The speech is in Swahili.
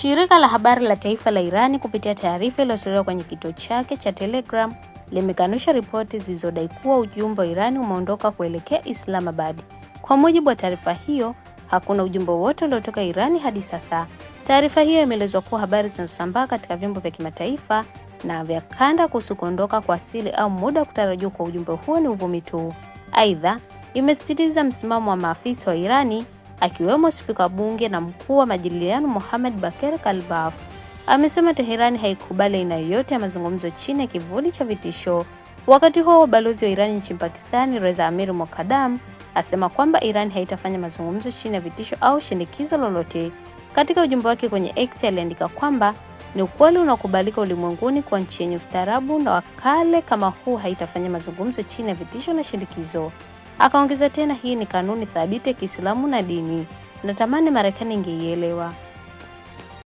Shirika la habari la taifa la Irani kupitia taarifa iliyotolewa kwenye kituo chake cha Telegram limekanusha ripoti zilizodai kuwa ujumbe wa Irani umeondoka kuelekea Islamabad. Kwa mujibu wa taarifa hiyo, hakuna ujumbe wowote uliotoka Irani hadi sasa. Taarifa hiyo imeelezwa kuwa habari zinazosambaa katika vyombo vya kimataifa na vya kanda kuhusu kuondoka kwa asili au muda wa kutarajiwa kwa ujumbe huo ni uvumi tu. Aidha, imesisitiza msimamo wa maafisa wa Irani akiwemo spika wa bunge na mkuu wa majadiliano Mohamed Baker Kalbaf. Amesema Teherani haikubali aina yoyote ya mazungumzo chini ya kivuli cha vitisho. Wakati huo balozi wa Irani nchini Pakistani Reza Amir Mokadam asema kwamba Iran haitafanya mazungumzo chini ya vitisho au shinikizo lolote. Katika ujumbe wake kwenye X aliandika kwamba ni ukweli unaokubalika ulimwenguni kwa nchi yenye ustaarabu na wakale kama huu haitafanya mazungumzo chini ya vitisho na shinikizo. Akaongeza tena, hii ni kanuni thabiti ya Kiislamu na dini, natamani Marekani ingeielewa.